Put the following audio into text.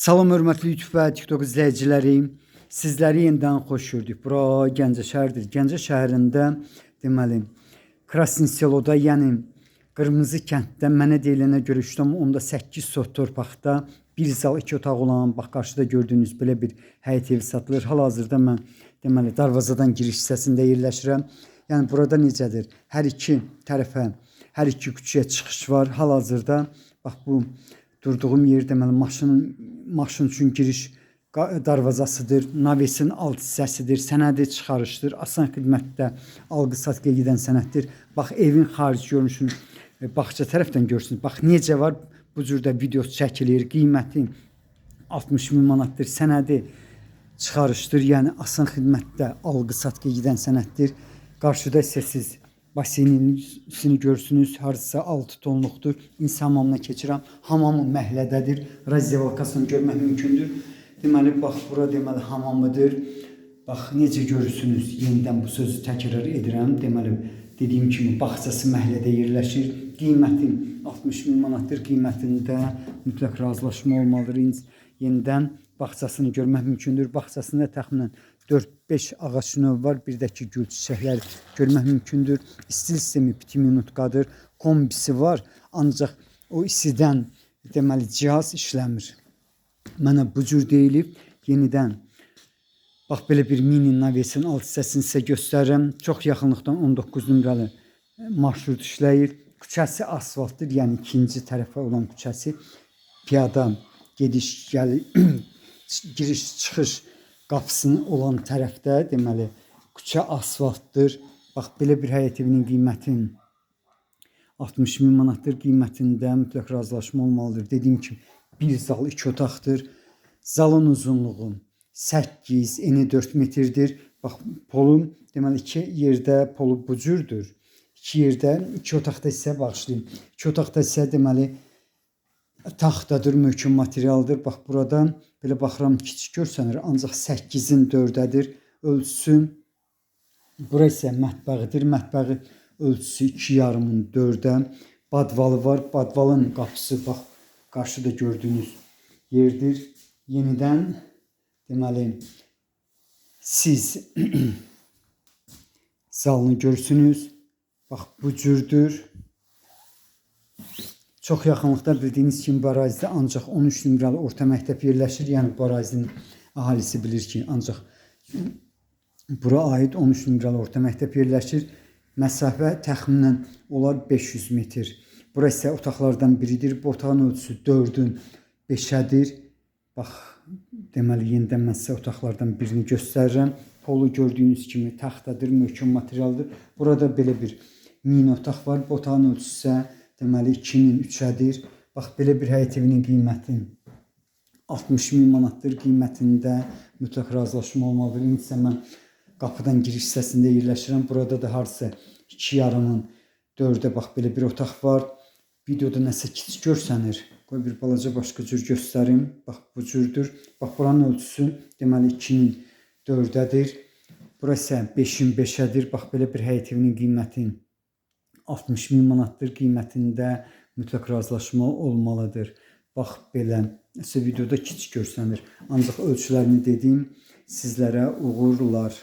Salam hörmətli YouTube və TikTok izləyiciləri. Sizləri yenidən xoş gördük. Bura Gəncə şəhəridir. Gəncə şəhərində deməli Krasny Seloda, yəni Qırmızı kənddə mənə deyilənə görə 3,8 sot torpaqda bir zal, iki otaq olan, bax qarşıda gördüyünüz belə bir həyət evi satılır. Hal-hazırda mən deməli darvazadan giriş hissəsində yerləşirəm. Yəni burada necədir? Hər iki tərəfə, hər iki küçəyə çıxış var. Hal-hazırda bax bu durduğum yer deməli maşın üçün giriş darvazasıdır. Navesin alt hissəsidir. Sənədi çıxarışdır. Asan xidmətdə alqı-satqıya gedən sənəddir. Bax evin xarici görünüşünü bağça tərəfdən görürsünüz. Bax necə var bu cürdə video çəkilir. Qiyməti 60 min manatdır. Sənədi çıxarışdır. Yəni asan xidmətdə alqı-satqıya gedən sənəddir. Qarşıda isə siz baseynin görürsünüz. Hardasa 6 tonluqdur. İnsan hamamına keçirəm. Hamamı məhlədədir. Razdevalkasını görmək mümkündür. Deməli, bax bura deməli hamamıdır. Bax necə görürsünüz. Yenidən bu sözü təkrar edirəm. Deməli, dediyim kimi bağçası məhəllədə yerləşir. Qiyməti 60 min manatdır. Qiymətində mütləq razılaşma olmalıdır. Yenidən bağçasını görmək mümkündür. Bağçasında təxminən 4-5 ağac növü var. Bir də ki gül çiçəklər görmək mümkündür. İstil sistemi 5 minutkadır. Kombisi var. Ancaq o isidən deməli cihaz işləmir. Mənə bu cür deyilib. Yenidən bax belə bir mini navesin alt hissəsini sizə göstərirəm. Çox yaxınlıqdan 19 nömrəli marşrut işləyir. Küçəsi asfaltdır, yəni ikinci tərəfə olan küçəsi piyada gediş gəl giriş çıxış qapısının olan tərəfdə deməli küçə asfaltdır. Bax belə bir həyət evinin qiyməti 60 min manatdır. Qiymətində mütləq razılaşma olmalıdır. Dediyim kimi bir zal, iki otaqdır. Zalın uzunluğu 8, eni 4 metrdir. Bax polun deməli iki yerdə polu bu cürdür. İki yerdə, iki otaqda isə bağışlayın. İki otaqda isə deməli taxtadır, möhkəm materialdır. Bax burada belə baxıram kiçik görsənir, ancaq 8-in 4-ədir ölçüsü. Bura isə mətbəxidir. Mətbəxi ölçüsü 2,5-ın 4-ə. Badvalı var. Badvalın qapısı bax qarşıda gördüyünüz yerdir. Yenidən deməli siz zalını görürsünüz. Bax bu cürdür. Çox yaxınlıqda bildiyiniz kimi bu ərazidə ancaq 13 nömrəli orta məktəb yerləşir. Yəni bu ərazinin əhalisi bilir ki, ancaq bura aid 13 nömrəli orta məktəb yerləşir. Məsafə təxminən olar 500 metr. Bura isə otaqlardan biridir. Bu otağın ölçüsü 4-ün 5-ədir. Bax, deməli yenidən mən sizə otaqlardan birini göstərirəm. Polu gördüyünüz kimi taxtadır, möhkəm materialdır. Burada belə bir mini otaq var. Bu otağın ölçüsü isə deməli 2-nin 3-ədir. Bax, belə bir həyət evinin qiyməti 60 min manatdır. Qiymətində mütləq razılaşma olmalıdır. İndi isə mən qapıdan giriş hissəsində yerləşirəm. Burada da hardasa 2,5-ın 4-ə bax belə bir otaq var. Videoda nəsə kiçik görsənir. Qoy bir balaca başqa cür göstərim. Bax bu cürdür. Bax buranın ölçüsü deməli 2-nin 4-ədir. Bura isə 5-in 5-ədir. Bax belə bir həyət evinin qiyməti 60 min manatdır. Qiymətində mütləq razılaşma olmalıdır. Bax belə. Nəsə videoda kiçik görsənir. Ancaq ölçülərini dedim. Sizlərə uğurlar.